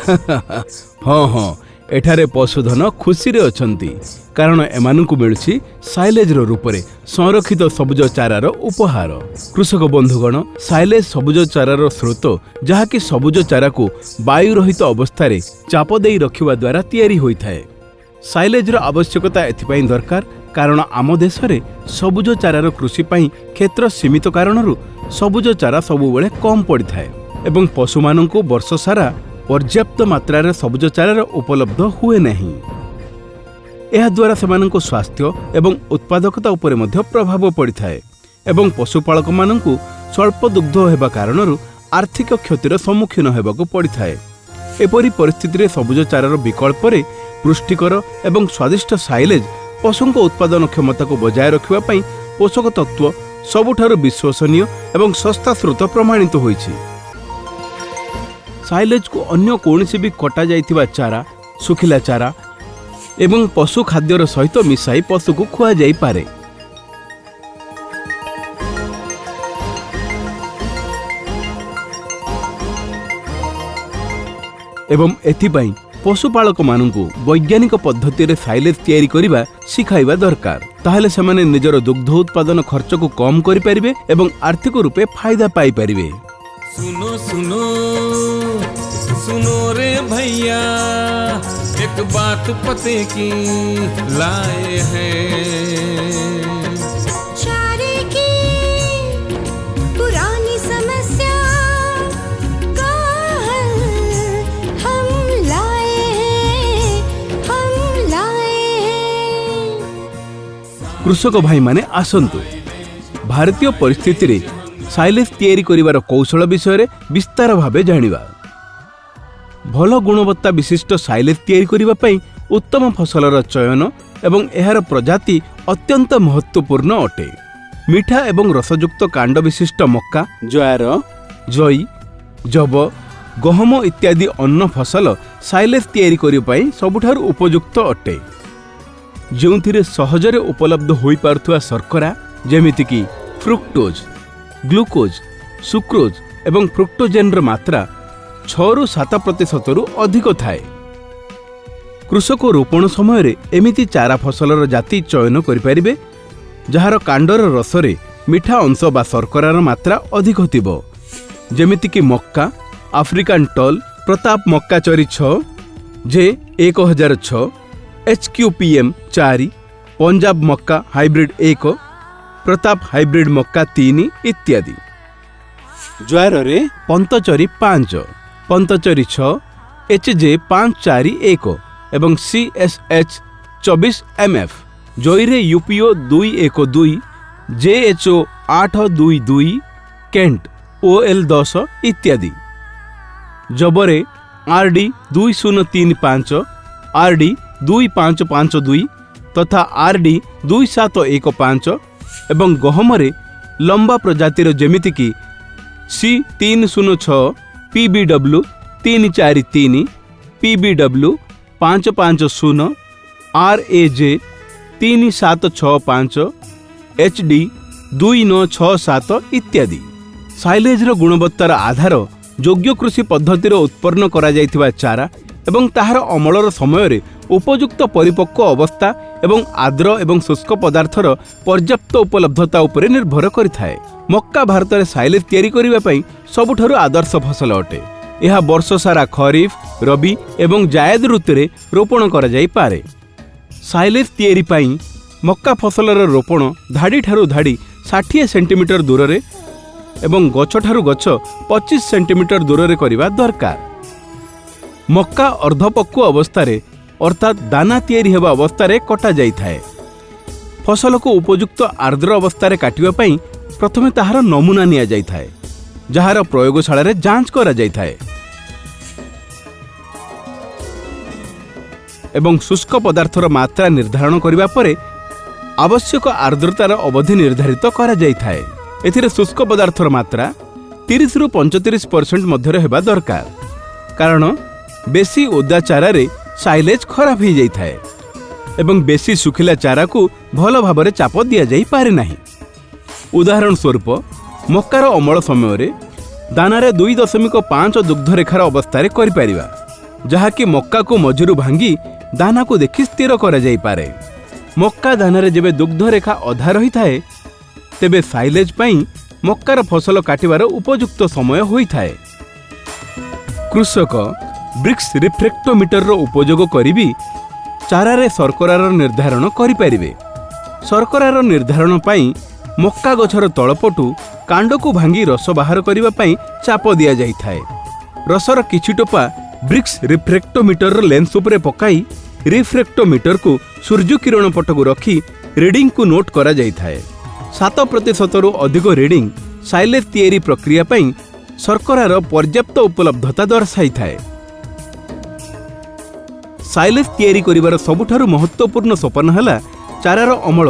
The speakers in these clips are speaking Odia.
ହଁ ହଁ, ଏଠାରେ ପଶୁଧନ ଖୁସିରେ ଅଛନ୍ତି, କାରଣ ଏମାନଙ୍କୁ ମିଳୁଛି ସାଇଲେଜର ରୂପରେ ସଂରକ୍ଷିତ ସବୁଜ ଚାରାର ଉପହାର। କୃଷକ ବନ୍ଧୁଗଣ, ସାଇଲେଜ ସବୁଜ ଚାରାର ସ୍ରୋତ, ଯାହାକି ସବୁଜ ଚାରାକୁ ବାୟୁରହିତ ଅବସ୍ଥାରେ ଚାପ ଦେଇ ରଖିବା ଦ୍ୱାରା ତିଆରି ହୋଇଥାଏ। ସାଇଲେଜର ଆବଶ୍ୟକତା ଏଥିପାଇଁ ଦରକାର, କାରଣ ଆମ ଦେଶରେ ସବୁଜ ଚାରାର କୃଷି ପାଇଁ କ୍ଷେତ୍ର ସୀମିତ କାରଣରୁ ସବୁଜ ଚାରା ସବୁବେଳେ କମ୍ ପଡ଼ିଥାଏ ଏବଂ ପଶୁମାନଙ୍କୁ ବର୍ଷ ସାରା ପର୍ଯ୍ୟାପ୍ତ ମାତ୍ରାରେ ସବୁଜ ଚାରାର ଉପଲବ୍ଧ ହୁଏ ନାହିଁ। ଏହାଦ୍ୱାରା ସେମାନଙ୍କ ସ୍ୱାସ୍ଥ୍ୟ ଏବଂ ଉତ୍ପାଦକତା ଉପରେ ମଧ୍ୟ ପ୍ରଭାବ ପଡ଼ିଥାଏ ଏବଂ ପଶୁପାଳକମାନଙ୍କୁ ସ୍ୱଳ୍ପ ଦୁଗ୍ଧ ହେବା କାରଣରୁ ଆର୍ଥିକ କ୍ଷତିର ସମ୍ମୁଖୀନ ହେବାକୁ ପଡ଼ିଥାଏ। ଏପରି ପରିସ୍ଥିତିରେ ସବୁଜ ଚାରାର ବିକଳ୍ପରେ ପୁଷ୍ଟିକର ଏବଂ ସ୍ୱାଦିଷ୍ଟ ସାଇଲେଜ ପଶୁଙ୍କ ଉତ୍ପାଦନ କ୍ଷମତାକୁ ବଜାୟ ରଖିବା ପାଇଁ ପୋଷକ ତତ୍ତ୍ୱ ସବୁଠାରୁ ବିଶ୍ୱସନୀୟ ଏବଂ ଶସ୍ତା ସ୍ରୋତ ପ୍ରମାଣିତ ହୋଇଛି। ସାଇଲେଜକୁ ଅନ୍ୟ କୌଣସି ବି କଟାଯାଇଥିବା ଚାରା, ଶୁଖିଲା ଚାରା ଏବଂ ପଶୁ ଖାଦ୍ୟର ସହିତ ମିଶାଇ ପଶୁକୁ ଖୁଆଯାଇପାରେ। ଏବଂ ଏଥିପାଇଁ ପଶୁପାଳକମାନଙ୍କୁ ବୈଜ୍ଞାନିକ ପଦ୍ଧତିରେ ସାଇଲେଜ ତିଆରି କରିବା ଶିଖାଇବା ଦରକାର। ତାହେଲେ ସେମାନେ ନିଜର ଦୁଗ୍ଧ ଉତ୍ପାଦନ ଖର୍ଚ୍ଚକୁ କମ୍ କରିପାରିବେ ଏବଂ ଆର୍ଥିକ ରୂପେ ଫାଇଦା ପାଇପାରିବେ। सुनो सुनो सुनो रे भैया, एक बात पते की लाए हैं। चारे की पुरानी समस्या का हल हम लाए हैं, हम लाए हैं। କୃଷକ ଭାଇମାନେ, ଆସନ୍ତୁ ଭାରତୀୟ ପରିସ୍ଥିତିରେ ସାଇଲେଜ ତିଆରି କରିବାର କୌଶଳ ବିଷୟରେ ବିସ୍ତାର ଭାବେ ଜାଣିବା। ଭଲ ଗୁଣବତ୍ତା ବିଶିଷ୍ଟ ସାଇଲେଜ ତିଆରି କରିବା ପାଇଁ ଉତ୍ତମ ଫସଲର ଚୟନ ଏବଂ ଏହାର ପ୍ରଜାତି ଅତ୍ୟନ୍ତ ମହତ୍ତ୍ୱପୂର୍ଣ୍ଣ ଅଟେ। ମିଠା ଏବଂ ରସଯୁକ୍ତ କାଣ୍ଡ ବିଶିଷ୍ଟ ମକ୍କା, ଜୁଆର, ଜଇ, ଯବ, ଗହମ ଇତ୍ୟାଦି ଅନ୍ନ ଫସଲ ସାଇଲେଜ ତିଆରି କରିବା ପାଇଁ ସବୁଠାରୁ ଉପଯୁକ୍ତ ଅଟେ, ଯେଉଁଥିରେ ସହଜରେ ଉପଲବ୍ଧ ହୋଇପାରୁଥିବା ଶର୍କରା, ଯେମିତିକି ଫ୍ରୁକ୍ଟୋଜ୍, ଗ୍ଲୁକୋଜ୍, ସୁକ୍ରୋଜ୍ ଏବଂ ଫ୍ରୁକ୍ଟୋଜେନ୍ର ମାତ୍ରା 6ରୁ 7 ପ୍ରତିଶତରୁ ଅଧିକ ଥାଏ। କୃଷକ ରୋପଣ ସମୟରେ ଏମିତି ଚାରା ଫସଲର ଜାତି ଚୟନ କରିପାରିବେ, ଯାହାର କାଣ୍ଡର ରସରେ ମିଠା ଅଂଶ ବା ଶର୍କରାର ମାତ୍ରା ଅଧିକ ଥିବ, ଯେମିତିକି ମକ୍କା, ଆଫ୍ରିକାନ୍ ଟଲ୍, ପ୍ରତାପ ମକ୍କା ଚରି 6, ଜେ 1006, H Q P M 4, Punjab Mecca hybrid 1, Pratap hybrid Mecca 3 ଇତ୍ୟାଦି। ଜୁଆରରେ ପନ୍ତଚରି 5, ପନ୍ତଚରି 6, ଏଚ୍ ଜେ 541 ଏବଂ C S H 24 M F. ଜଇରେ UPO 212, J H O 822, Kent O L 10 ଇତ୍ୟାଦି। ଜବରେ ଆର୍ ଡି 2035, ଆର୍ ଡି 2552 ତଥା ଆର୍ ଡି 2715 ଏବଂ ଗହମରେ ଲମ୍ବା ପ୍ରଜାତିର, ଯେମିତିକି ସି 306, ପି ବି ଡବ୍ଲ୍ୟୁ 343, ପି ବି ଡବ୍ଲ୍ୟୁ 550, ଆର୍ ଏ ଜେ 3765, ଏଚ୍ ଡି 2967 ଇତ୍ୟାଦି। ସାଇଲେଜର ଗୁଣବତ୍ତାର ଆଧାର ଯୋଗ୍ୟ କୃଷି ପଦ୍ଧତିର ଉତ୍ପନ୍ନ କରାଯାଇଥିବା ଚାରା ଏବଂ ତାହାର ଅମଳର ସମୟରେ ଉପଯୁକ୍ତ ପରିପକ୍ୱ ଅବସ୍ଥା ଏବଂ ଆର୍ଦ୍ର ଏବଂ ଶୁଷ୍କ ପଦାର୍ଥର ପର୍ଯ୍ୟାପ୍ତ ଉପଲବ୍ଧତା ଉପରେ ନିର୍ଭର କରିଥାଏ। ମକ୍କା ଭାରତରେ ସାଇଲେଜ ତିଆରି କରିବା ପାଇଁ ସବୁଠାରୁ ଆଦର୍ଶ ଫସଲ ଅଟେ। ଏହା ବର୍ଷସାରା ଖରିଫ, ରବି ଏବଂ ଜାୟଦ ଋତୁରେ ରୋପଣ କରାଯାଇପାରେ। ସାଇଲେଜ ତିଆରି ପାଇଁ ମକ୍କା ଫସଲର ରୋପଣ ଧାଡ଼ିଠାରୁ ଧାଡ଼ି 60 ସେଣ୍ଟିମିଟର ଦୂରରେ ଏବଂ ଗଛଠାରୁ ଗଛ 25 ସେଣ୍ଟିମିଟର ଦୂରରେ କରିବା ଦରକାର। ମକ୍କା ଅର୍ଦ୍ଧପକ୍ୱ ଅବସ୍ଥାରେ, ଅର୍ଥାତ୍ ଦାନା ତିଆରି ହେବା ଅବସ୍ଥାରେ କଟାଯାଇଥାଏ। ଫସଲକୁ ଉପଯୁକ୍ତ ଆର୍ଦ୍ର ଅବସ୍ଥାରେ କାଟିବା ପାଇଁ ପ୍ରଥମେ ତାହାର ନମୁନା ନିଆଯାଇଥାଏ, ଯାହାର ପ୍ରୟୋଗଶାଳାରେ ଯାଞ୍ଚ କରାଯାଇଥାଏ ଏବଂ ଶୁଷ୍କ ପଦାର୍ଥର ମାତ୍ରା ନିର୍ଦ୍ଧାରଣ କରିବା ପରେ ଆବଶ୍ୟକ ଆର୍ଦ୍ରତାର ଅବଧି ନିର୍ଦ୍ଧାରିତ କରାଯାଇଥାଏ। ଏଥିରେ ଶୁଷ୍କ ପଦାର୍ଥର ମାତ୍ରା 30ରୁ 35% ମଧ୍ୟରେ ହେବା ଦରକାର, କାରଣ ବେଶୀ ଓଦା ଚାରାରେ ସାଇଲେଜ ଖରାପ ହୋଇଯାଇଥାଏ ଏବଂ ବେଶୀ ଶୁଖିଲା ଚାରାକୁ ଭଲ ଭାବରେ ଚାପ ଦିଆଯାଇପାରେ ନାହିଁ। ଉଦାହରଣ ସ୍ୱରୂପ, ମକ୍କାର ଅମଳ ସମୟରେ ଦାନାରେ 2.5 ଦୁଗ୍ଧରେଖାର ଅବସ୍ଥାରେ କରିପାରିବା। ଯାହାକି ମକ୍କାକୁ ମଝିରୁ ଭାଙ୍ଗି ଦାନାକୁ ଦେଖି ସ୍ଥିର କରାଯାଇପାରେ। ମକ୍କା ଦାନାରେ ଯେବେ ଦୁଗ୍ଧରେଖା ଅଧା ରହିଥାଏ, ତେବେ ସାଇଲେଜ୍ ପାଇଁ ମକ୍କାର ଫସଲ କାଟିବାର ଉପଯୁକ୍ତ ସମୟ ହୋଇଥାଏ। କୃଷକ ବ୍ରିକ୍ସ ରିଫ୍ରେକ୍ଟୋମିଟରର ଉପଯୋଗ କରି ବି ଚାରାରେ ଶର୍କରାର ନିର୍ଦ୍ଧାରଣ କରିପାରିବେ। ଶର୍କରାର ନିର୍ଦ୍ଧାରଣ ପାଇଁ ମକ୍କା ଗଛର ତଳପଟୁ କାଣ୍ଡକୁ ଭାଙ୍ଗି ରସ ବାହାର କରିବା ପାଇଁ ଚାପ ଦିଆଯାଇଥାଏ। ରସର କିଛି ଟୋପା ବ୍ରିକ୍ସ ରିଫ୍ରେକ୍ଟୋମିଟରର ଲେନ୍ସ ଉପରେ ପକାଇ ରିଫ୍ରେକ୍ଟୋମିଟରକୁ ସୂର୍ଯ୍ୟକିରଣ ପଟକୁ ରଖି ରିଡିଂକୁ ନୋଟ୍ କରାଯାଇଥାଏ। 7%ରୁ ଅଧିକ ରିଡିଂ ସାଇଲେଜ୍ ତିଆରି ପ୍ରକ୍ରିୟା ପାଇଁ ଶର୍କରାର ପର୍ଯ୍ୟାପ୍ତ ଉପଲବ୍ଧତା ଦର୍ଶାଇଥାଏ। ସାଇଲେଜ୍ ତିଆରି କରିବାର ସବୁଠାରୁ ମହତ୍ତ୍ୱପୂର୍ଣ୍ଣ ସୋପାନ ହେଲା ଚାରାର ଅମଳ।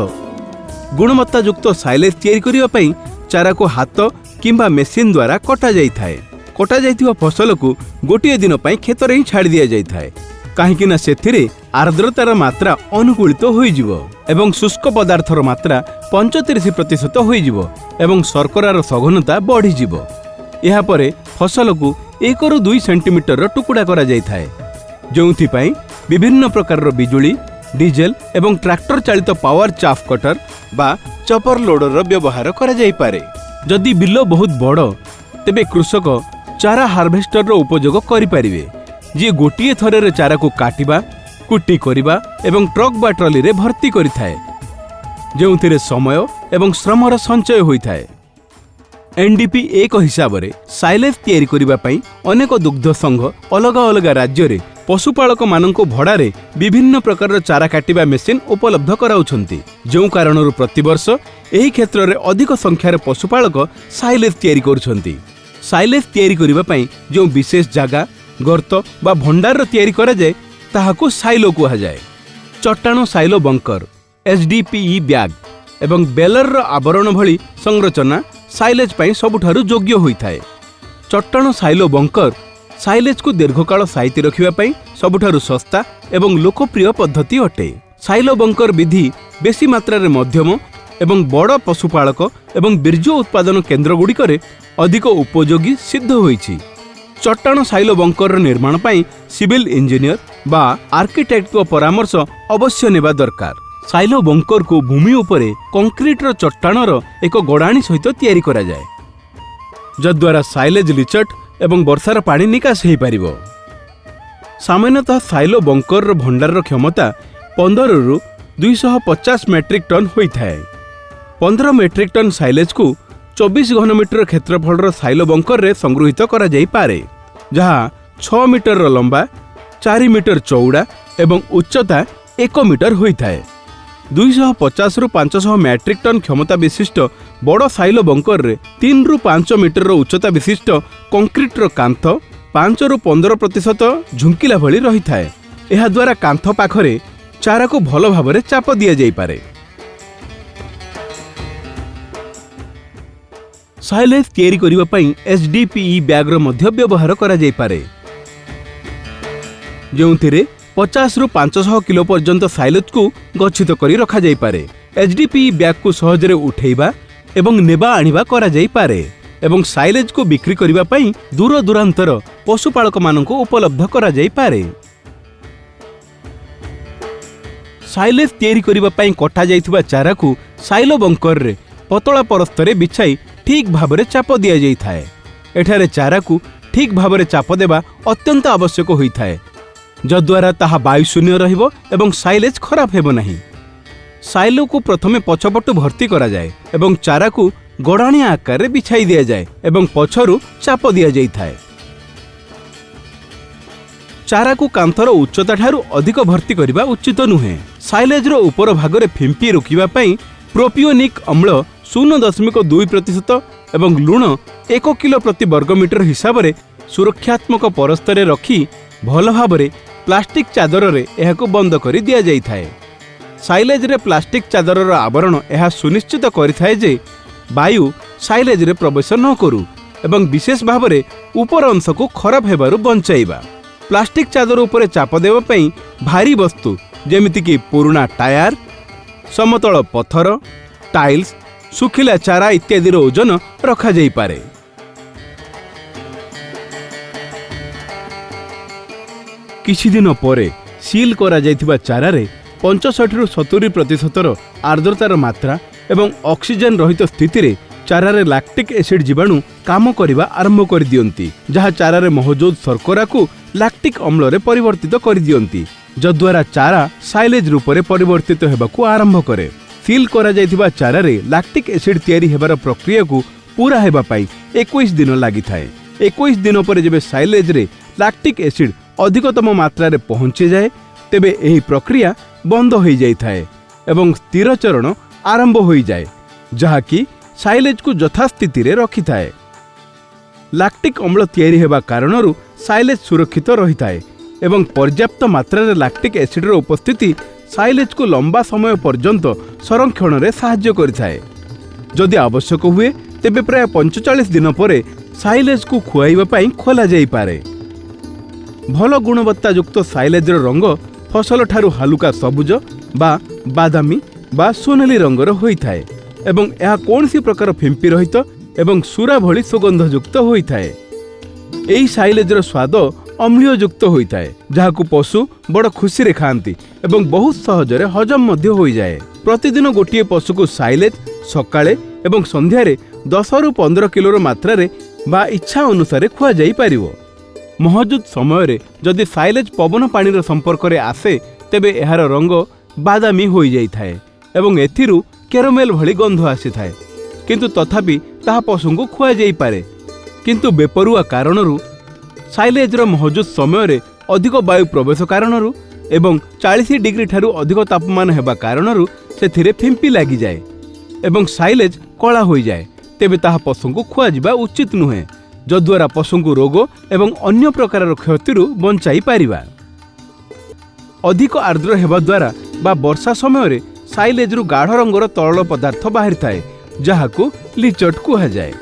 ଗୁଣବତ୍ତାଯୁକ୍ତ ସାଇଲେଜ୍ ତିଆରି କରିବା ପାଇଁ ଚାରାକୁ ହାତ କିମ୍ବା ମେସିନ୍ ଦ୍ୱାରା କଟାଯାଇଥାଏ। କଟାଯାଇଥିବା ଫସଲକୁ ଗୋଟିଏ ଦିନ ପାଇଁ କ୍ଷେତରେ ହିଁ ଛାଡ଼ି ଦିଆଯାଇଥାଏ, କାହିଁକି ନା ସେଥିରେ ଆର୍ଦ୍ରତାର ମାତ୍ରା ଅନୁକୂଳିତ ହୋଇଯିବ ଏବଂ ଶୁଷ୍କ ପଦାର୍ଥର ମାତ୍ରା 35% ହୋଇଯିବ ଏବଂ ଶର୍କରାର ସଘନତା ବଢ଼ିଯିବ। ଏହାପରେ ଫସଲକୁ 1ରୁ 2 ସେଣ୍ଟିମିଟରର ଟୁକୁଡ଼ା କରାଯାଇଥାଏ, ଯେଉଁଥିପାଇଁ ବିଭିନ୍ନ ପ୍ରକାରର ବିଜୁଳି, ଡିଜେଲ ଏବଂ ଟ୍ରାକ୍ଟର ଚାଳିତ ପାୱାର ଚାଫ୍ କଟର ବା ଚପର ଲୋଡରର ବ୍ୟବହାର କରାଯାଇପାରେ। ଯଦି ବିଲ ବହୁତ ବଡ଼, ତେବେ କୃଷକ ଚାରା ହାର୍ଭେଷ୍ଟରର ଉପଯୋଗ କରିପାରିବେ, ଯିଏ ଗୋଟିଏ ଥରରେ ଚାରାକୁ କାଟିବା, କୁଟି କରିବା ଏବଂ ଟ୍ରକ୍ ବା ଟ୍ରଲିରେ ଭର୍ତ୍ତି କରିଥାଏ, ଯେଉଁଥିରେ ସମୟ ଏବଂ ଶ୍ରମର ସଞ୍ଚୟ ହୋଇଥାଏ। ଏନ୍ଡିପି 1 ହିସାବରେ ସାଇଲେଜ୍ ତିଆରି କରିବା ପାଇଁ ଅନେକ ଦୁଗ୍ଧ ସଂଘ ଅଲଗା ଅଲଗା ରାଜ୍ୟରେ ପଶୁପାଳକମାନଙ୍କୁ ଭଡ଼ାରେ ବିଭିନ୍ନ ପ୍ରକାରର ଚାରା କାଟିବା ମେସିନ୍ ଉପଲବ୍ଧ କରାଉଛନ୍ତି, ଯେଉଁ କାରଣରୁ ପ୍ରତିବର୍ଷ ଏହି କ୍ଷେତ୍ରରେ ଅଧିକ ସଂଖ୍ୟାରେ ପଶୁପାଳକ ସାଇଲେଜ୍ ତିଆରି କରୁଛନ୍ତି। ସାଇଲେଜ୍ ତିଆରି କରିବା ପାଇଁ ଯେଉଁ ବିଶେଷ ଜାଗା, ଗର୍ତ୍ତ ବା ଭଣ୍ଡାରର ତିଆରି କରାଯାଏ, ତାହାକୁ ସାଇଲୋ କୁହାଯାଏ। ଚଟାଣ ସାଇଲୋ ବଙ୍କର, ଏଚ୍ଡିପିଇ ବ୍ୟାଗ୍ ଏବଂ ବେଲରର ଆବରଣ ଭଳି ସଂରଚନା ସାଇଲେଜ୍ ପାଇଁ ସବୁଠାରୁ ଯୋଗ୍ୟ ହୋଇଥାଏ। ଚଟାଣ ସାଇଲୋ ବଙ୍କର ସାଇଲେଜକୁ ଦୀର୍ଘକାଳ ସାଇତି ରଖିବା ପାଇଁ ସବୁଠାରୁ ଶସ୍ତା ଏବଂ ଲୋକପ୍ରିୟ ପଦ୍ଧତି ଅଟେ। ସାଇଲୋ ବଙ୍କର ବିଧି ବେଶୀ ମାତ୍ରାରେ ମଧ୍ୟମ ଏବଂ ବଡ଼ ପଶୁପାଳକ ଏବଂ ବୀର୍ଯ୍ୟ ଉତ୍ପାଦନ କେନ୍ଦ୍ରଗୁଡ଼ିକରେ ଅଧିକ ଉପଯୋଗୀ ସିଦ୍ଧ ହୋଇଛି। ଚଟାଣ ସାଇଲୋ ବଙ୍କରର ନିର୍ମାଣ ପାଇଁ ସିଭିଲ ଇଞ୍ଜିନିୟର ବା ଆର୍କିଟେକ୍ଟଙ୍କ ପରାମର୍ଶ ଅବଶ୍ୟ ନେବା ଦରକାର। ସାଇଲୋ ବଙ୍କରକୁ ଭୂମି ଉପରେ କଂକ୍ରିଟର ଚଟାଣର ଏକ ଗଡ଼ାଣି ସହିତ ତିଆରି କରାଯାଏ, ଯଦ୍ୱାରା ସାଇଲେଜ୍ ଲିଚଟ ଏବଂ ବର୍ଷାର ପାଣି ନିକାଶ ହୋଇପାରିବ। ସାମାନ୍ୟତଃ ସାଇଲୋ ବଙ୍କରର ଭଣ୍ଡାରର କ୍ଷମତା 15ରୁ 250 ମେଟ୍ରିକ୍ ଟନ୍ ହୋଇଥାଏ। 15 ମେଟ୍ରିକ୍ ଟନ୍ ସାଇଲେଜକୁ 24 ଘନମିଟର କ୍ଷେତ୍ରଫଳର ସାଇଲୋ ବଙ୍କରରେ ସଂଗୃହୀତ କରାଯାଇପାରେ, ଯାହା 6 ମିଟରର ଲମ୍ବା, 4 ମିଟର ଚଉଡ଼ା ଏବଂ ଉଚ୍ଚତା 1 ମିଟର ହୋଇଥାଏ। 250ରୁ 500 ମେଟ୍ରିକ୍ ଟନ୍ କ୍ଷମତା ବିଶିଷ୍ଟ ବଡ଼ ସାଇଲୋ ବଙ୍କରରେ 3ରୁ 5 ମିଟରର ଉଚ୍ଚତା ବିଶିଷ୍ଟ କଂକ୍ରିଟର କାନ୍ଥ 5ରୁ 15% ଝୁଙ୍କିଲା ଭଳି ରହିଥାଏ। ଏହାଦ୍ୱାରା କାନ୍ଥ ପାଖରେ ଚାରାକୁ ଭଲ ଭାବରେ ଚାପ ଦିଆଯାଇପାରେ। ସାଇଲେଜ୍ ତିଆରି କରିବା ପାଇଁ ଏଚ୍ଡିପିଇ ବ୍ୟାଗ୍ର ମଧ୍ୟ ବ୍ୟବହାର କରାଯାଇପାରେ, ଯେଉଁଥିରେ 50ରୁ 500 କିଲୋ ପର୍ଯ୍ୟନ୍ତ ସାଇଲେଜକୁ ଗଚ୍ଛିତ କରି ରଖାଯାଇପାରେ। ଏଚ୍ଡିପିଇ ବ୍ୟାଗ୍କୁ ସହଜରେ ଉଠେଇବା ଏବଂ ନେବା ଆଣିବା କରାଯାଇପାରେ ଏବଂ ସାଇଲେଜକୁ ବିକ୍ରି କରିବା ପାଇଁ ଦୂର ଦୂରାନ୍ତର ପଶୁପାଳକମାନଙ୍କୁ ଉପଲବ୍ଧ କରାଯାଇପାରେ। ସାଇଲେଜ୍ ତିଆରି କରିବା ପାଇଁ କଟାଯାଇଥିବା ଚାରାକୁ ସାଇଲୋ ବଙ୍କରରେ ପତଳା ପରସ୍ତରେ ବିଛାଇ ଠିକ୍ ଭାବରେ ଚାପ ଦିଆଯାଇଥାଏ। ଏଠାରେ ଚାରାକୁ ଠିକ୍ ଭାବରେ ଚାପ ଦେବା ଅତ୍ୟନ୍ତ ଆବଶ୍ୟକ ହୋଇଥାଏ, ଯଦ୍ୱାରା ତାହା ବାୟୁଶୂନ୍ୟ ରହିବ ଏବଂ ସାଇଲେଜ୍ ଖରାପ ହେବ ନାହିଁ। ସାଇଲୋକୁ ପ୍ରଥମେ ପଛପଟୁ ଭର୍ତ୍ତି କରାଯାଏ ଏବଂ ଚାରାକୁ ଗଡ଼ାଣିଆ ଆକାରରେ ବିଛାଇ ଦିଆଯାଏ ଏବଂ ପଛରୁ ଚାପ ଦିଆଯାଇଥାଏ। ଚାରାକୁ କାନ୍ଥର ଉଚ୍ଚତାଠାରୁ ଅଧିକ ଭର୍ତ୍ତି କରିବା ଉଚିତ ନୁହେଁ। ସାଇଲେଜର ଉପର ଭାଗରେ ଫିମ୍ପି ରୋକିବା ପାଇଁ ପ୍ରୋପିଓନିକ୍ ଅମ୍ଳ 0.2% ଏବଂ ଲୁଣ 1 କିଲୋ ପ୍ରତି ବର୍ଗମିଟର ହିସାବରେ ସୁରକ୍ଷାତ୍ମକ ପରସ୍ତରେ ରଖି ଭଲ ଭାବରେ ପ୍ଲାଷ୍ଟିକ୍ ଚାଦରରେ ଏହାକୁ ବନ୍ଦ କରି ଦିଆଯାଇଥାଏ। ସାଇଲେଜରେ ପ୍ଲାଷ୍ଟିକ୍ ଚାଦରର ଆବରଣ ଏହା ସୁନିଶ୍ଚିତ କରିଥାଏ ଯେ ବାୟୁ ସାଇଲେଜରେ ପ୍ରବେଶ ନ କରୁ ଏବଂ ବିଶେଷ ଭାବରେ ଉପର ଅଂଶକୁ ଖରାପ ହେବାରୁ ବଞ୍ଚାଇବା। ପ୍ଲାଷ୍ଟିକ୍ ଚାଦର ଉପରେ ଚାପ ଦେବା ପାଇଁ ଭାରୀ ବସ୍ତୁ ଯେମିତିକି ପୁରୁଣା ଟାୟାର, ସମତଳ ପଥର, ଟାଇଲ୍ସ, ଶୁଖିଲା ଚାରା ଇତ୍ୟାଦିର ଓଜନ ରଖାଯାଇପାରେ। କିଛି ଦିନ ପରେ ସିଲ୍ କରାଯାଇଥିବା ଚାରାରେ 65ରୁ 70 ପ୍ରତିଶତର ଆର୍ଦ୍ରତାର ମାତ୍ରା ଏବଂ ଅକ୍ସିଜେନ୍ ରହିତ ସ୍ଥିତିରେ ଚାରାରେ ଲାକ୍ଟିକ୍ ଏସିଡ୍ ଜୀବାଣୁ କାମ କରିବା ଆରମ୍ଭ କରିଦିଅନ୍ତି, ଯାହା ଚାରାରେ ମହଜୁଦ ଶର୍କରାକୁ ଲାକ୍ଟିକ୍ ଅମ୍ଳରେ ପରିବର୍ତ୍ତିତ କରିଦିଅନ୍ତି, ଯଦ୍ୱାରା ଚାରା ସାଇଲେଜ୍ ରୂପରେ ପରିବର୍ତ୍ତିତ ହେବାକୁ ଆରମ୍ଭ କରେ। ସିଲ୍ କରାଯାଇଥିବା ଚାରାରେ ଲାକ୍ଟିକ୍ ଏସିଡ୍ ତିଆରି ହେବାର ପ୍ରକ୍ରିୟାକୁ ପୂରା ହେବା ପାଇଁ 21 ଦିନ ଲାଗିଥାଏ। 21 ଦିନ ପରେ ଯେବେ ସାଇଲେଜ୍ରେ ଲାକ୍ଟିକ୍ ଏସିଡ୍ ଅଧିକତମ ମାତ୍ରାରେ ପହଞ୍ଚିଯାଏ, ତେବେ ଏହି ପ୍ରକ୍ରିୟା ବନ୍ଦ ହୋଇଯାଇଥାଏ ଏବଂ ସ୍ଥିରଚରଣ ଆରମ୍ଭ ହୋଇଯାଏ, ଯାହାକି ସାଇଲେଜ୍କୁ ଯଥାସ୍ଥିତିରେ ରଖିଥାଏ। ଲାକ୍ଟିକ୍ ଅମ୍ଳ ତିଆରି ହେବା କାରଣରୁ ସାଇଲେଜ୍ ସୁରକ୍ଷିତ ରହିଥାଏ ଏବଂ ପର୍ଯ୍ୟାପ୍ତ ମାତ୍ରାରେ ଲାକ୍ଟିକ୍ ଏସିଡ୍ର ଉପସ୍ଥିତି ସାଇଲେଜ୍କୁ ଲମ୍ବା ସମୟ ପର୍ଯ୍ୟନ୍ତ ସଂରକ୍ଷଣରେ ସାହାଯ୍ୟ କରିଥାଏ। ଯଦି ଆବଶ୍ୟକ ହୁଏ, ତେବେ ପ୍ରାୟ 45 ଦିନ ପରେ ସାଇଲେଜ୍କୁ ଖୁଆଇବା ପାଇଁ ଖୋଲାଯାଇପାରେ। ଭଲ ଗୁଣବତ୍ତାଯୁକ୍ତ ସାଇଲେଜ୍ର ରଙ୍ଗ ଫସଲଠାରୁ ହାଲୁକା ସବୁଜ ବା ବାଦାମୀ ବା ସୁନେଲି ରଙ୍ଗର ହୋଇଥାଏ ଏବଂ ଏହା କୌଣସି ପ୍ରକାର ଫିମ୍ପି ରହିତ ଏବଂ ସୁରା ଭଳି ସୁଗନ୍ଧଯୁକ୍ତ ହୋଇଥାଏ। ଏହି ସାଇଲେଜ୍ର ସ୍ୱାଦ ଅମ୍ଳୀୟଯୁକ୍ତ ହୋଇଥାଏ, ଯାହାକୁ ପଶୁ ବଡ଼ ଖୁସିରେ ଖାଆନ୍ତି ଏବଂ ବହୁତ ସହଜରେ ହଜମ ମଧ୍ୟ ହୋଇଯାଏ। ପ୍ରତିଦିନ ଗୋଟିଏ ପଶୁକୁ ସାଇଲେଜ୍ ସକାଳେ ଏବଂ ସନ୍ଧ୍ୟାରେ 10ରୁ 15 କିଲୋର ମାତ୍ରାରେ ବା ଇଚ୍ଛା ଅନୁସାରେ ଖୁଆଯାଇପାରିବ। ମହଜୁଦ ସମୟରେ ଯଦି ସାଇଲେଜ୍ ପବନ ପାଣିର ସମ୍ପର୍କରେ ଆସେ, ତେବେ ଏହାର ରଙ୍ଗ ବାଦାମୀ ହୋଇଯାଇଥାଏ ଏବଂ ଏଥିରୁ କେରମେଲ ଭଳି ଗନ୍ଧ ଆସିଥାଏ, କିନ୍ତୁ ତଥାପି ତାହା ପଶୁଙ୍କୁ ଖୁଆଯାଇପାରେ। କିନ୍ତୁ ବେପରୁଆ କାରଣରୁ ସାଇଲେଜ୍ର ମହଜୁଦ ସମୟରେ ଅଧିକ ବାୟୁ ପ୍ରବେଶ କାରଣରୁ ଏବଂ 40 ଡିଗ୍ରୀ ଠାରୁ ଅଧିକ ତାପମାନ ହେବା କାରଣରୁ ସେଥିରେ ଫିମ୍ପି ଲାଗିଯାଏ ଏବଂ ସାଇଲେଜ୍ କଳା ହୋଇଯାଏ, ତେବେ ତାହା ପଶୁଙ୍କୁ ଖୁଆଯିବା ଉଚିତ ନୁହେଁ, ଯଦ୍ୱାରା ପଶୁଙ୍କୁ ରୋଗ ଏବଂ ଅନ୍ୟ ପ୍ରକାରର କ୍ଷତିରୁ ବଞ୍ଚାଇ ପାରିବା। ଅଧିକ ଆର୍ଦ୍ର ହେବା ଦ୍ୱାରା ବା ବର୍ଷା ସମୟରେ ସାଇଲେଜ୍ରୁ ଗାଢ଼ ରଙ୍ଗର ତରଳ ପଦାର୍ଥ ବାହାରିଥାଏ, ଯାହାକୁ ଲିଚଟ୍ କୁହାଯାଏ।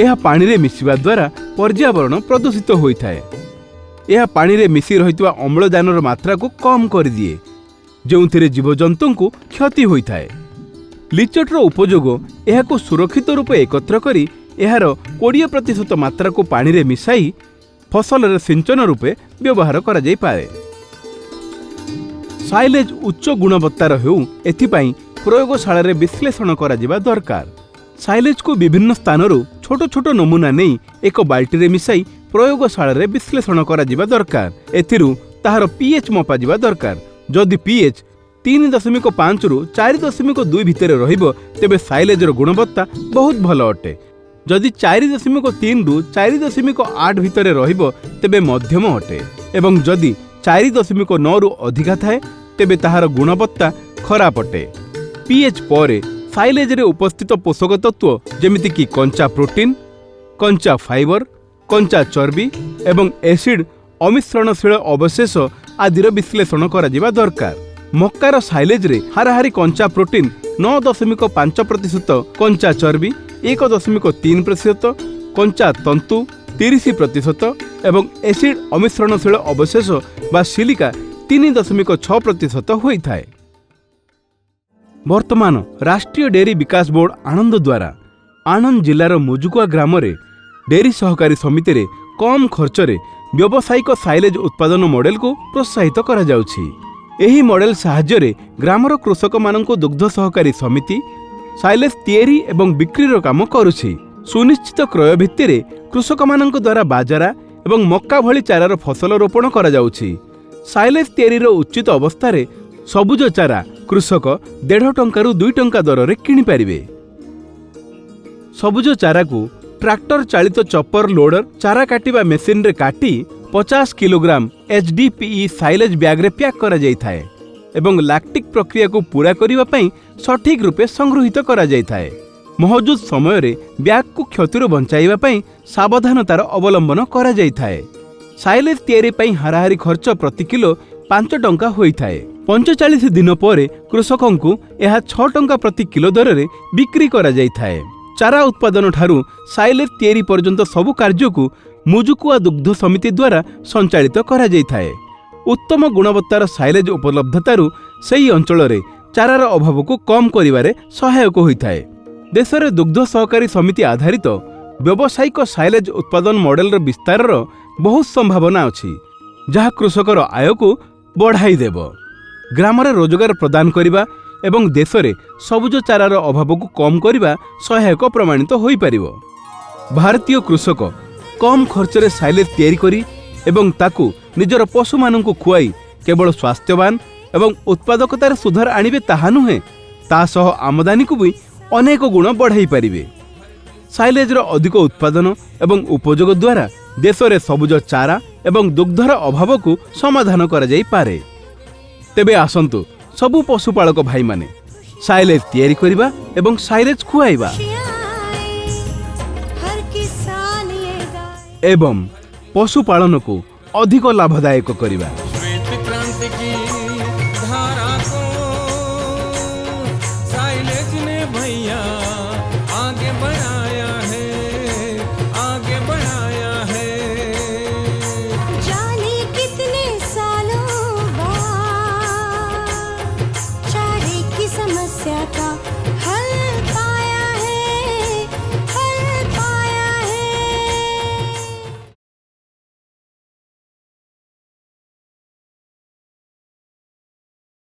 ଏହା ପାଣିରେ ମିଶିବା ଦ୍ୱାରା ପର୍ଯ୍ୟାବରଣ ପ୍ରଦୂଷିତ ହୋଇଥାଏ। ଏହା ପାଣିରେ ମିଶି ରହିଥିବା ଅମ୍ଳଜାନର ମାତ୍ରାକୁ କମ୍ କରିଦିଏ, ଯେଉଁଥିରେ ଜୀବଜନ୍ତୁଙ୍କୁ କ୍ଷତି ହୋଇଥାଏ। ଲିଚଟ୍ର ଉପଯୋଗ ଏହାକୁ ସୁରକ୍ଷିତ ରୂପେ ଏକତ୍ର କରି ଏହାର 20% ମାତ୍ରାକୁ ପାଣିରେ ମିଶାଇ ଫସଲରେ ସିଞ୍ଚନ ରୂପେ ବ୍ୟବହାର କରାଯାଇପାରେ। ସାଇଲେଜ୍ ଉଚ୍ଚ ଗୁଣବତ୍ତାର ହେଉ, ଏଥିପାଇଁ ପ୍ରୟୋଗଶାଳାରେ ବିଶ୍ଳେଷଣ କରାଯିବା ଦରକାର। ସାଇଲେଜ୍କୁ ବିଭିନ୍ନ ସ୍ଥାନରୁ ଛୋଟ ଛୋଟ ନମୁନା ନେଇ ଏକ ବାଲ୍ଟିରେ ମିଶାଇ ପ୍ରୟୋଗଶାଳାରେ ବିଶ୍ଳେଷଣ କରାଯିବା ଦରକାର। ଏଥିରୁ ତାହାର ପିଏଚ୍ ମପାଯିବା ଦରକାର। ଯଦି ପିଏଚ୍ 3.5ରୁ 4.2 ଭିତରେ ରହିବ, ତେବେ ସାଇଲେଜ୍ର ଗୁଣବତ୍ତା ବହୁତ ଭଲ ଅଟେ। ଯଦି 4.3ରୁ 4.8 ଭିତରେ ରହିବ, ତେବେ ମଧ୍ୟମ ଅଟେ ଏବଂ ଯଦି 4.9ରୁ ଅଧିକା ଥାଏ, ତେବେ ତାହାର ଗୁଣବତ୍ତା ଖରାପ ଅଟେ। ପିଏଚ୍ ପରେ ସାଇଲେଜ୍ରେ ଉପସ୍ଥିତ ପୋଷକ ତତ୍ତ୍ୱ, ଯେମିତିକି କଞ୍ଚା ପ୍ରୋଟିନ୍, କଞ୍ଚା ଫାଇବର, କଞ୍ଚା ଚର୍ବି ଏବଂ ଏସିଡ୍ ଅମିଶ୍ରଣଶୀଳ ଅବଶେଷ ଆଦିର ବିଶ୍ଳେଷଣ କରାଯିବା ଦରକାର। ମକ୍କାର ସାଇଲେଜ୍ରେ ହାରାହାରି କଞ୍ଚା ପ୍ରୋଟିନ୍ 9.5%, କଞ୍ଚା ଚର୍ବି 1.3%, କଞ୍ଚା ତନ୍ତୁ 30% ଏବଂ ଏସିଡ୍ ଅମିଶ୍ରଣଶୀଳ ଅବଶେଷ ବା ସିଲିକା 3.6% ହୋଇଥାଏ। ବର୍ତ୍ତମାନ ରାଷ୍ଟ୍ରୀୟ ଡେରି ବିକାଶ ବୋର୍ଡ ଆଣନ୍ଦ ଦ୍ୱାରା ଆଣନ୍ଦ ଜିଲ୍ଲାର ମୁଜୁକୁଆ ଗ୍ରାମରେ ଡେରି ସହକାରୀ ସମିତିରେ କମ୍ ଖର୍ଚ୍ଚରେ ବ୍ୟବସାୟିକ ସାଇଲେଜ୍ ଉତ୍ପାଦନ ମଡେଲକୁ ପ୍ରୋତ୍ସାହିତ କରାଯାଉଛି। ଏହି ମଡେଲ ସାହାଯ୍ୟରେ ଗ୍ରାମର କୃଷକମାନଙ୍କୁ ଦୁଗ୍ଧ ସହକାରୀ ସମିତି ସାଇଲେଜ୍ ତିଆରି ଏବଂ ବିକ୍ରିର କାମ କରୁଛି। ସୁନିଶ୍ଚିତ କ୍ରୟ ଭିତ୍ତିରେ କୃଷକମାନଙ୍କ ଦ୍ୱାରା ବାଜରା ଏବଂ ମକ୍କା ଭଳି ଚାରାର ଫସଲ ରୋପଣ କରାଯାଉଛି। ସାଇଲେଜ୍ ତିଆରିର ଉଚିତ ଅବସ୍ଥାରେ ସବୁଜ ଚାରା କୃଷକ 1.5 ଟଙ୍କାରୁ 2 ଟଙ୍କା ଦରରେ କିଣିପାରିବେ। ସବୁଜ ଚାରାକୁ ଟ୍ରାକ୍ଟର ଚାଳିତ ଚପର ଲୋଡର ଚାରା କାଟିବା ମେସିନରେ କାଟି 50 କିଲୋଗ୍ରାମ ଏଚ୍.ଡି.ପି.ଇ ସାଇଲେଜ୍ ବ୍ୟାଗରେ ପ୍ୟାକ୍ କରାଯାଇଥାଏ ଏବଂ ଲାକ୍ଟିକ୍ ପ୍ରକ୍ରିୟାକୁ ପୂରା କରିବା ପାଇଁ ସଠିକ୍ ରୂପେ ସଂଗୃହୀତ କରାଯାଇଥାଏ। ମହଜୁଦ ସମୟରେ ବ୍ୟାଗକୁ କ୍ଷତିରୁ ବଞ୍ଚାଇବା ପାଇଁ ସାବଧାନତାର ଅବଲମ୍ବନ କରାଯାଇଥାଏ। ସାଇଲେଜ୍ ତିଆରି ପାଇଁ ହାରାହାରି ଖର୍ଚ୍ଚ ପ୍ରତି କିଲୋ 5 ଟଙ୍କା ହୋଇଥାଏ। 45 ଦିନ ପରେ କୃଷକଙ୍କୁ ଏହା 6 ଟଙ୍କା ପ୍ରତି କିଲୋ ଦରରେ ବିକ୍ରି କରାଯାଇଥାଏ। ଚାରା ଉତ୍ପାଦନ ଠାରୁ ସାଇଲେଜ୍ ତିଆରି ପର୍ଯ୍ୟନ୍ତ ସବୁ କାର୍ଯ୍ୟକୁ ମୁଜୁକୁଆ ଦୁଗ୍ଧ ସମିତି ଦ୍ୱାରା ସଞ୍ଚାଳିତ କରାଯାଇଥାଏ। ଉତ୍ତମ ଗୁଣବତ୍ତାର ସାଇଲେଜ୍ ଉପଲବ୍ଧତାରୁ ସେହି ଅଞ୍ଚଳରେ ଚାରାର ଅଭାବକୁ କମ୍ କରିବାରେ ସହାୟକ ହୋଇଥାଏ। ଦେଶରେ ଦୁଗ୍ଧ ସହକାରୀ ସମିତି ଆଧାରିତ ବ୍ୟବସାୟିକ ସାଇଲେଜ୍ ଉତ୍ପାଦନ ମଡେଲର ବିସ୍ତାରର ବହୁତ ସମ୍ଭାବନା ଅଛି। ଯାହା କୃଷକର ଆୟକୁ ବଢ଼ାଇ ଦେବ, ଗ୍ରାମରେ ରୋଜଗାର ପ୍ରଦାନ କରିବା ଏବଂ ଦେଶରେ ସବୁଜ ଚାରାର ଅଭାବକୁ କମ୍ କରିବା ସହାୟକ ପ୍ରମାଣିତ ହୋଇପାରିବ। ଭାରତୀୟ କୃଷକ କମ୍ ଖର୍ଚ୍ଚରେ ସାଇଲେଜ୍ ତିଆରି କରି ଏବଂ ତାକୁ ନିଜର ପଶୁମାନଙ୍କୁ ଖୁଆଇ କେବଳ ସ୍ୱାସ୍ଥ୍ୟବାନ ଏବଂ ଉତ୍ପାଦକତାରେ ସୁଧାର ଆଣିବେ ତାହା ନୁହେଁ, ତା ସହ ଆମଦାନୀକୁ ବି ଅନେକ ଗୁଣ ବଢ଼ାଇ ପାରିବେ। ସାଇଲେଜ୍ର ଅଧିକ ଉତ୍ପାଦନ ଏବଂ ଉପଯୋଗ ଦ୍ୱାରା ଦେଶରେ ସବୁଜ ଚାରା ଏବଂ ଦୁଗ୍ଧର ଅଭାବକୁ ସମାଧାନ କରାଯାଇପାରେ। ତେବେ ଆସନ୍ତୁ, ସବୁ ପଶୁପାଳକ ଭାଇମାନେ ସାଇଲେଜ୍ ତିଆରି କରିବା ଏବଂ ସାଇଲେଜ୍ ଖୁଆଇବା खुशियाँ आए, हर किसान ये गाए। ଏବଂ ପଶୁପାଳନକୁ ଅଧିକ ଲାଭଦାୟକ କରିବା।